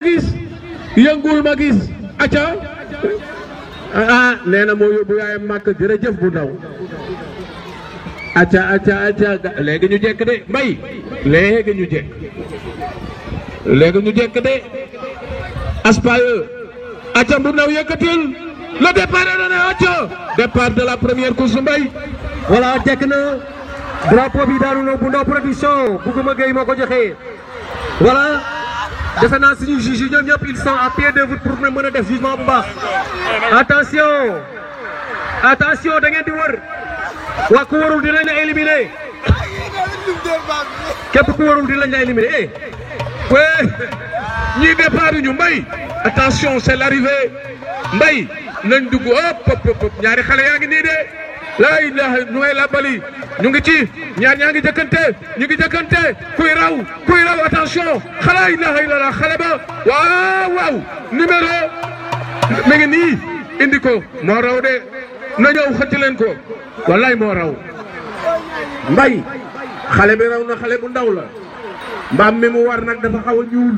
gis yëngul ma gis acca nee na moo yóbbu yaayam màkk jërëjëf bu ndaw acca léegi ñu jekk de mbay léegi ñu jekk de Aspaye acca bu ndaw yëkkatil le départ est donné acca départ de la première course mbay voilà jekk na drapeau bi daanu na bu ndaw production Bougouma Gueye moo ko joxe voilà defe naa suñu juge yi ñoom ñëpp ils sont à pied d'œuvre pour mën a def jugement bu baax attention da ngeen di wër waa ku warul dinañ la éliminer képp ku warul dinañ la éliminer ñi départ ñu mbay attention c'est l'arrivée mbay nañ dugg hop ñaari xale yaa ngi nii de la ilaha ñu ngay labali ñu ngi ci ñaar ñaa ngi jëkkante kuy raw attention xala ilaha illallah xale ba waaw numéro mi ngi nii indi ko moo raw de na ñëw xëcc leen ko wallaay moo raw mbay xale bi raw na xale bu ndaw la mbaam mi mu war nag dafa xaw a ñuul